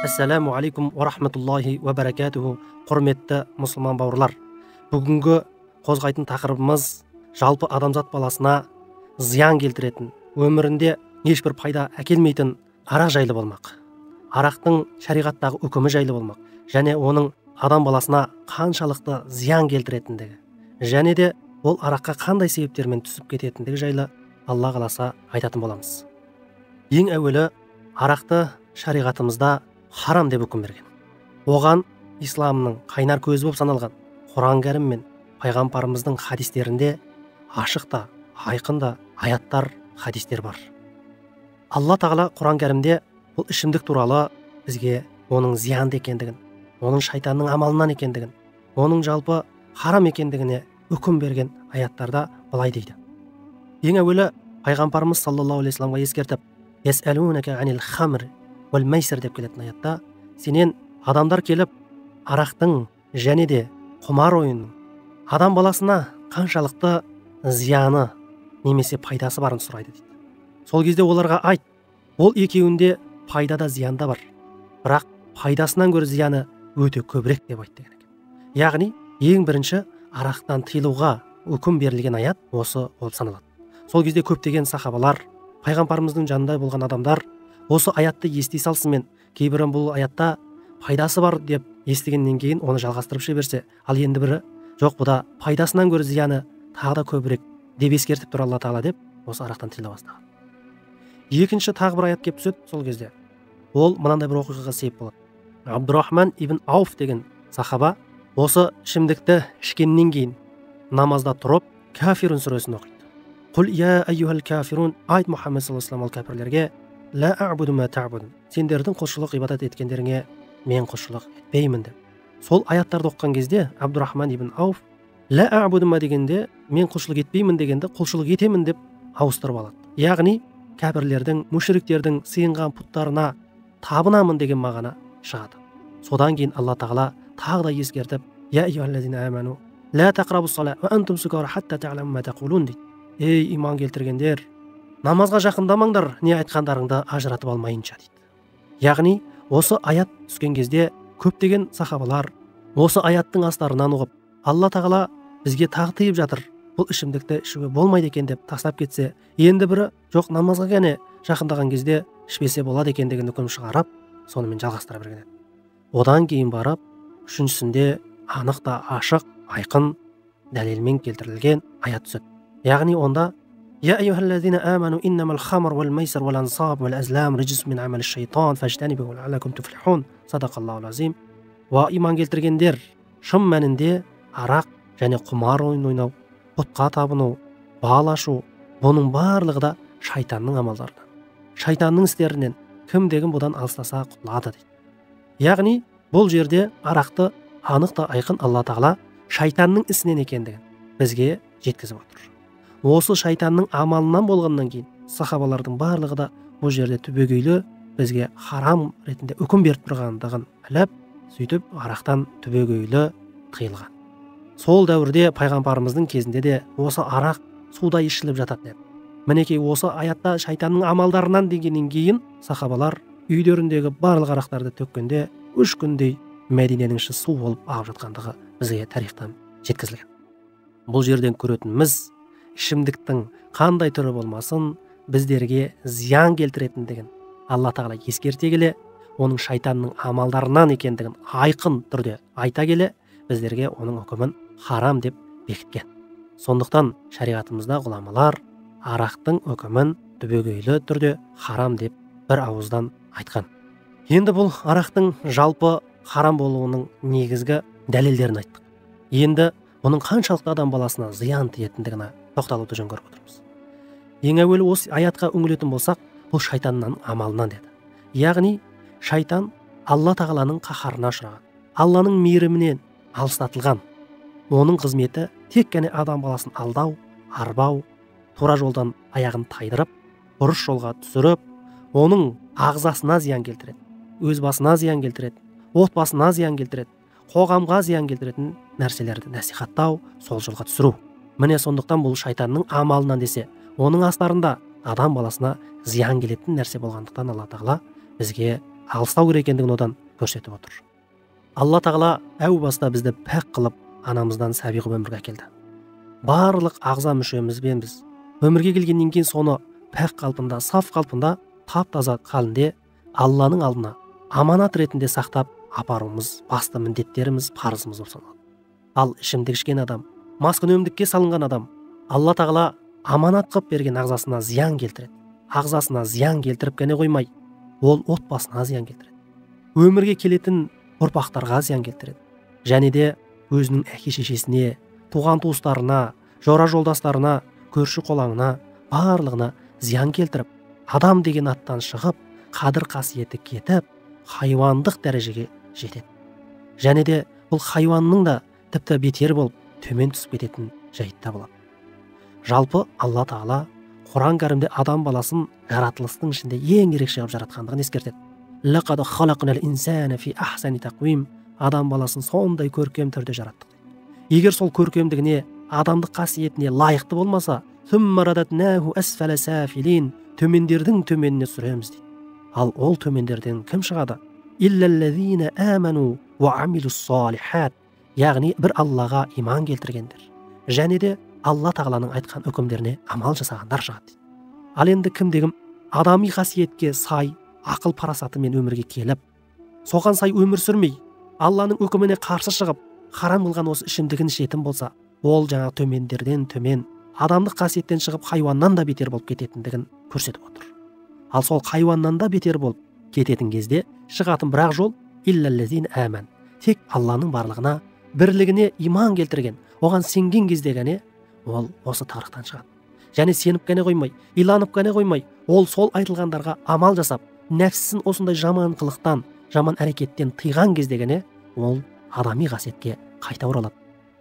Ассаламу алейкум уа рахматуллахи уа баракатуху. Құрметті мұсылман бауырлар, бүгінгі қозғайтын тақырыбымыз жалпы адамзат баласына зиян келтіретін, өмірінде ешбір пайда әкелмейтін арақ жайлы болмақ. Арақтың шариғаттағы үкімі жайлы болмақ және оның адам баласына қаншалықты зиян келтіретіндігі және де ол араққа қандай себептермен түсіп кететіндігі жайлы Алла қаласа айтатын боламыз. Ең әуелі арақты шариғатымызда харам деп үкім берген. Оған исламның қайнар көзі болып саналған Құран кәрім мен пайғамбарымыздың хадистерінде ашық та айқын да аяттар, хадистер бар. Алла тағала Құран кәрімде бұл ішімдік туралы бізге оның зиянды екендігін, оның шайтанның амалынан екендігін, оның жалпы харам екендігіне үкім берген аяттарда былай дейді. Ең әуелі пайғамбарымыз саллаллаху алейхи вассаламға ескертіп, «Ясалунака анил хамр уәл майсир» деп келетін аятта, сенен адамдар келіп арақтың және де құмар ойынның адам баласына қаншалықты зияны немесе пайдасы барын сұрайды дейді. Сол кезде оларға айт, ол екеуінде пайда да зиян да бар, бірақ пайдасынан гөрі зияны өте көбірек деп айт деген екен. Яғни ең бірінші арақтан тыйылуға үкім берілген аят осы болып саналады. Сол кезде көптеген сахабалар, пайғамбарымыздың жанында болған адамдар осы аятты ести салысымен, кейбірі бұл аятта пайдасы бар деп естігеннен кейін оны жалғастырып жіберсе, ал енді бірі жоқ, бұда пайдасынан гөрі зияны тағы да көбірек деп ескертіп тұр Алла тағала деп осы арақтан тыйыла бастаған. Екінші тағы бір аят келіп түседі сол кезде. Ол мынандай бір оқиғаға себеп болады. Абдурахман ибн Ауф деген сахаба осы ішімдікті ішкеннен кейін намазда тұрып Кафирун сүресін оқиды. Құл я айюхал кафирун, айт Мұхаммед саллаллаху алейхи вассалам ол кәпірлерге, ла а'буду ма та'будун, сендердің құлшылық ибадат еткендеріңе мен құлшылық етпеймін деп. Сол аяттарды оқыған кезде Абдурахман ибн Ауф ла а'буду ма дегенде мен құлшылық етпеймін дегенде құлшылық етемін деп ауыстырып алады. Яғни кәпірлердің, мушриктердің сыйынған пұттарына табынамын деген мағына шығады. Содан кейін Алла тағала тағы да ескертіп, я айюхаллазина аману ла тақрабус сала уа антум сукара хатта та'ламу ма тақулун дейді. Ей иман келтіргендер, намазға жақындамаңдар, не айтқандарыңды ажыратып алмайынша дейді. Яғни осы аят түскен кезде көптеген сахабалар осы аяттың астарынан ұғып, Алла тағала бізге тағы тыйып жатыр, бұл ішімдікті ішуге болмайды екен деп тастап кетсе, енді бірі жоқ, намазға кәне жақындаған кезде ішпесе болады екен деген үкім шығарып, сонымен жалғастыра берген еді. Одан кейін барып үшіншісінде анық та ашық, айқын дәлелмен келтірілген аят түседі. Яғни онда я айюхаллазина аману иннамал хамр уал майсир уал ансаб уал азлам рижс мин амали шайтан фажтанибу лааллакум туфлихун. Садақаллахул азим. Уа иман келтіргендер, шын мәнінде арақ және құмар ойын ойнау, бұтқа табыну, бал ашу, бұның барлығы да шайтанның амалдарынан, шайтанның істерінен, кім деген бұдан алыстаса құтылады дейді. Яғни бұл жерде арақты анық та айқын Алла тағала шайтанның ісінен екендігін бізге жеткізіп отыр. Осы шайтанның амалынан болғаннан кейін сахабалардың барлығы да бұл жерде түбегейлі бізге харам ретінде үкім беріп тұрғандығын біліп, сөйтіп арақтан түбегейлі тыйылған. Сол дәуірде пайғамбарымыздың кезінде де осы арақ суда ішіліп жататын еді. Мінекей осы аятта шайтанның амалдарынан дегеннен кейін сахабалар үйлеріндегі барлық арақтарды төккенде 3 күндей Мәдиненің іші су болып ағып жатқандығы бізге тарихтан жеткізілген. Бұл жерден көретініміз, ішімдіктің қандай түрі болмасын біздерге зиян келтіретіндігін Алла тағала ескерте келе, оның шайтанның амалдарынан екендігін айқын түрде айта келе, біздерге оның үкімін харам деп бекіткен. Сондықтан шариғатымызда ғұламалар арақтың үкімін түбегейлі түрде харам деп бір ауыздан айтқан. Енді бұл арақтың жалпы харам болуының негізгі дәлелдерін айттық. Енді бұның қаншалықты адам баласына зиян тиетіндігіне тоқталуды жөн көріп отырмыз. Ең әуелі осы аятқа үңілетін болсақ, бұл шайтанның амалынан деді. Яғни шайтан Алла тағаланың қаһарына ұшыраған, Алланың мейірімінен алыстатылған. Оның қызметі тек қана адам баласын алдау, арбау, тура жолдан аяғын тайдырып, бұрыс жолға түсіріп, оның ағзасына зиян келтіреді, өз басына зиян келтіреді, отбасына зиян келтіреді, қоғамға зиян келтіретін нәрселерді насихаттау, сол жолға түсіру. Міне сондықтан бұл шайтанның амалынан десе, оның астарында адам баласына зиян келетін нәрсе болғандықтан Алла тағала бізге алыстау керек екендігін одан көрсетіп отыр. Алла тағала әу баста бізді пәк қылып, анамыздан сәби қылып өмірге әкелді. Барлық ағза мүшемізбен біз өмірге келгеннен кейін соны пәк қалпында, саф қалпында, тап-таза халінде Алланың алдына аманат ретінде сақтап апаруымыз басты міндеттеріміз, парызымыз болып саналады. Ал ішімдік ішкен адам, маскүнемдікке салынған адам Алла тағала аманат қылып берген ағзасына зиян келтіреді. Ағзасына зиян келтіріп қана қоймай, ол отбасына зиян келтіреді. Өмірге келетін ұрпақтарға зиян келтіреді. Және де өзінің әке-шешесіне, туған туыстарына, жора жолдастарына, көрші қолаңына, барлығына зиян келтіріп, адам деген аттан шығып, қадір қасиеті кетіп, хайуандық дәрежеге жетеді. Және де бұл хайуанның да тіпті бетер болып, төмен түсіп кететін жайт та болады. Жалпы Алла тағала Құран кәрімде адам баласын жаратылыстың ішінде ең ерекше қылып жаратқандығын ескертеді. Лақад халақнал инсана фи ахсани тақвим. Адам баласын сондай көркем түрде жараттық. Егер сол көркемдігіне, адамдық қасиетіне лайықты болмаса, сүммә рададнаху асфала сафилин, төмендердің төменіне түсіреміз дейді. Ал ол төмендерден кім шығады? Иллаллазина аману уа амилус-салихат, яғни бір Аллаға иман келтіргендер және де Алла тағаланың айтқан үкімдеріне амал жасағандар шығады дейді. Ал енді кімде-кім адами қасиетке сай ақыл парасатымен өмірге келіп, соған сай өмір сүрмей, Алланың үкіміне қарсы шығып, харам қылған осы ішімдігін ішетін болса, ол жаңа төмендерден төмен, адамдық қасиеттен шығып хайуаннан да бетер болып кететіндігін көрсетіп отыр. Ал сол хайуаннан да бетер болып кететін кезде шығатын бір-ақ жол иллаллазина аман, тек Алланың барлығына, бірлігіне иман келтірген, оған сенген кезде ғана ол осы тығырықтан шығады. Және сеніп қана қоймай, иланып қана қоймай, ол сол айтылғандарға амал жасап, нәпсісін осындай жаман қылықтан, жаман әрекеттен тыйған кезде ғана ол адами қасиетке қайта оралады.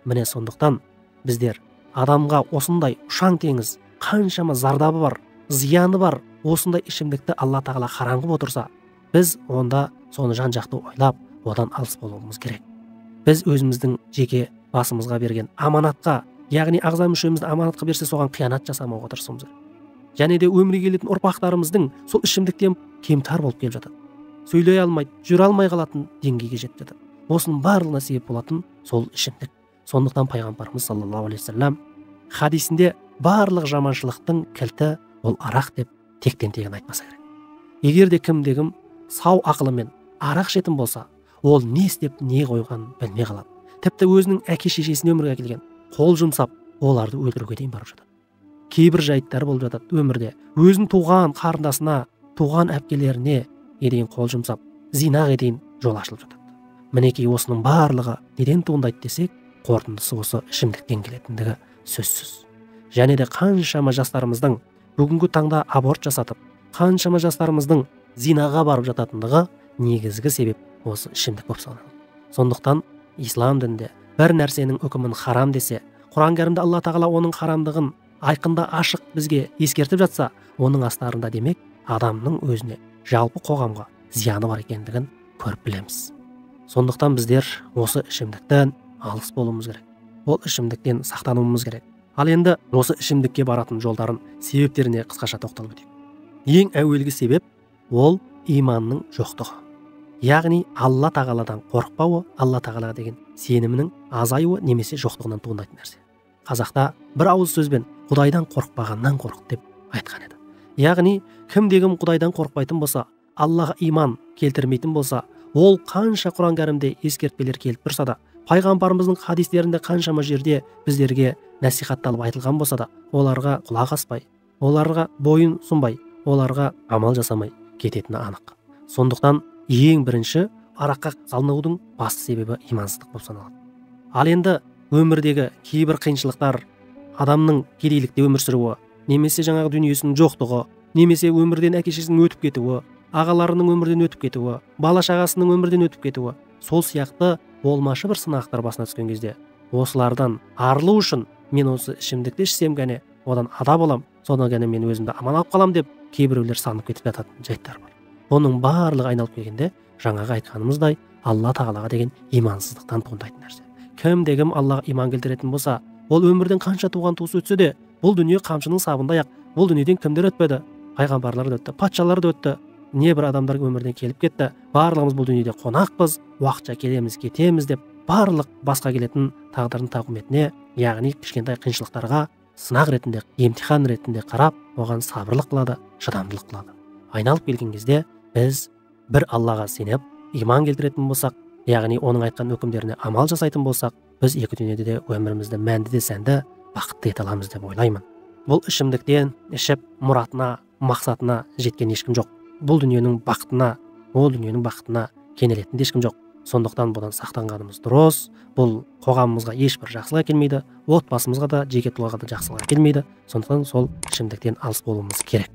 Міне сондықтан біздер адамға осындай ұшаң теңіз, қаншама зардабы бар, зияны бар осындай ішімдікті Алла тағала харам қылып отырса, біз онда соны жан-жақты ойлап, одан алыс болуымыз керек. Біз өзіміздің жеке басымызға берген аманатқа, яғни ағза мүшемізді аманатқа берсе, соған қиянат жасамауға тырысуымыз керек. Және де өмірге келетін ұрпақтарымыздың сол ішімдіктен кемтар болып келіп жатады. Сөйлей алмайды, жүре алмай қалатын деңгейге жетіп жатады. Осының барлығына себеп болатын сол ішімдік. Сондықтан пайғамбарымыз саллаллаху алейхи уассалам хадисінде барлық жаманшылықтың кілті ол арақ деп тектен тегін айтпаса керек. Егер де кімде-кім сау ақылымен арақ ішетін болса, ол не істеп не қойғанын білмей қалады. Тіпті өзінің әке шешесіне өмірге әкелген қол жұмсап, оларды өлтіруге дейін барып жатады. Кейбір жайттар болып жатады өмірде. Өзінің туған қарындасына, туған әпкелеріне дейін қол жұмсап, зинаға дейін жол ашылып жатады. Мінекей осының барлығы неден туындайды десек, қорытындысы осы ішімдіктен келетіндігі сөзсіз. Және де қаншама жастарымыздың бүгінгі таңда аборт жасатып, қаншама жастарымыздың зинаға барып жататындығы негізгі себеп осы ішімдік болып саналады. Сондықтан ислам дінінде бір нәрсенің үкімін харам десе, Құран кәрімде Алла тағала оның харамдығын айқында ашық бізге ескертіп жатса, оның астарында демек адамның өзіне, жалпы қоғамға зияны бар екендігін көріп білеміз. Сондықтан біздер осы ішімдіктен алыс болуымыз керек. Ол ішімдіктен сақтануымыз керек. Ал енді осы ішімдікке баратын жолдарын, себептеріне қысқаша тоқталып өтейік. Ең әуелгі себеп ол иманның жоқтығы. Яғни Алла тағаладан қорықпауы, Алла тағалаға деген сенімінің азаюы немесе жоқтығынан туындайтын нәрсе. Қазақта бір ауыз сөзбен Құдайдан қорықпағаннан қорық деп айтқан еді. Яғни кімде-кім Құдайдан қорықпайтын болса, Аллаға иман келтірмейтін болса, ол қанша Құран кәрімде ескертпелер келіп тұрса да, пайғамбарымыздың хадистерінде қаншама жерде біздерге насихатталып айтылған болса да, оларға құлақ аспай, оларға бойын сұнбай, оларға амал жасамай кететіні анық. Сондықтан ең бірінші араққа салынудың басты себебі имансыздық болып саналады. Ал енді өмірдегі кейбір қиыншылықтар, адамның кедейлікте өмір сүруі, немесе жаңағы дүниесінің жоқтығы, немесе өмірден әке-шешесінің өтіп кетуі, ағаларының өмірден өтіп кетуі, бала шағасының өмірден өтіп кетуі, сол сияқты болмашы бір сынақтар басына түскен кезде осылардан арылу үшін мен осы ішімдікті ішсем ғана одан ада болам, содан ғана мен өзімді аман алып қалам деп кейбіреулер санып кетіп жататын жайттар бар. Бұның барлығы айналып келгенде жаңағы айтқанымыздай Алла тағалаға деген имансыздықтан туындайтын нәрсе. Кімде-кім Аллаға иман келтіретін болса, ол өмірден қанша туған туысы өтсе де, бұл дүние қамшының сабындай ақ, бұл дүниеден кімдер өтпеді? Пайғамбарлар да өтті, патшалар да өтті. Небір адамдар өмірден келіп кетті. Барлығымыз бұл дүниеде қонақпыз, уақытша келеміз, кетеміз деп барлық басқа келетін тағдырдың тауқыметіне, яғни кішкентай қиыншылықтарға сынақ ретінде, емтихан ретінде қарап, оған сабырлық қылады, шыдамдылық қылады. Айналып келген кезде біз бір Аллаға сеніп, иман келтіретін болсақ, яғни оның айтқан үкімдеріне амал жасайтын болсақ, біз екі дүниеде де өмірімізді мәнді де сәнді, бақытты ете аламыз деп ойлаймын. Бұл ішімдіктен ішіп мұратына, мақсатына жеткен ешкім жоқ. Бұл дүниенің бақытына, ол дүниенің бақытына кенелетін де ешкім жоқ. Сондықтан бұдан сақтанғанымыз дұрыс. Бұл қоғамымызға ешбір жақсылық әкелмейді, отбасымызға да, жеке тұлғаға да жақсылық әкелмейді. Сондықтан сол ішімдіктен алыс болуымыз керек.